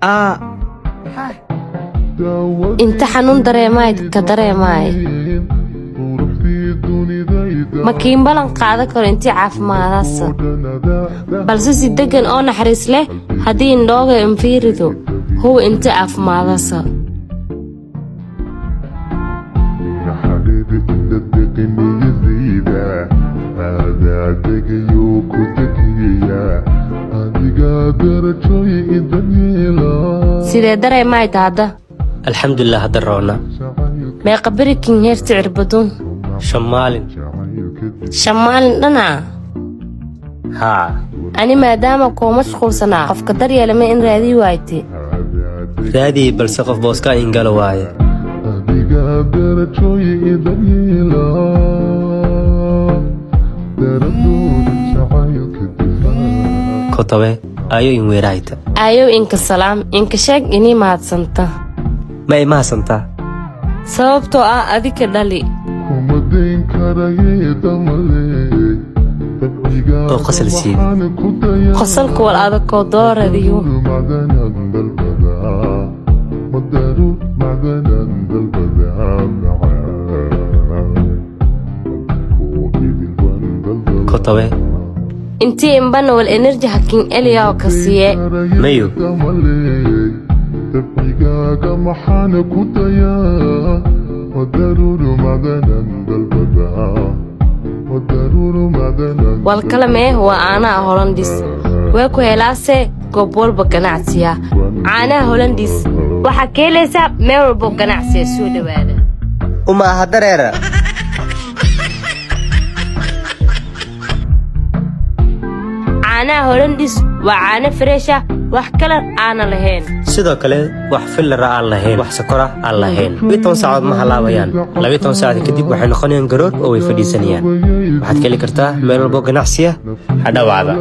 Aa. Inta xanuun dareemayd ka dareemaay. Ma kiin ballan qaadan karo intii caafimaadaasa, balse si deggan oo naxariis leh haddii indhooga infiirido, huwa inti caafimaadasa. Sidee dareemayd hadda? Alxamdulilah, hadda roona. Meeqa berikin heerta cirbadun? 5 maalin. 5 maalin dhanaca? Haa. Ani maadaama koo mashquulsanaa, qofka daryeelama in raadii waayte. Raadii, balse qof booskaa ingalo waaye. Kotobe ayo in weerahayta. Aayow inka salaam, inka sheeg inii mahadsanta. Ma i mahadsantaa? Sababtoo ah adika dhali. Oo qosol siida. Qosolka wal adagoo dooradiyo. Kotobe. Intii imbana wal enerji hakin eliyaw ka siiye. Mayo. Wal kale mee, waa caanaha Holandis. Way ku helaase goob walba ganacsiya. Caanaha Holandis waxaa ka helaysaa meel walbo ganacsiya. Soo dhowaada. Uma aha dareera. Caanaha Holandis waa caano freesha, wax kalar aana lahayn. Sidoo kale wax fillara aan lahayn, wax sokora aan lahayn. 12 saacadood ma halaabayaan. 12 saacad kadib waxay noqonayaan garoor oo way fadhiisanayaan. Waxaad ka heli kartaa meel walbo ganacsiya. Hadhawaada.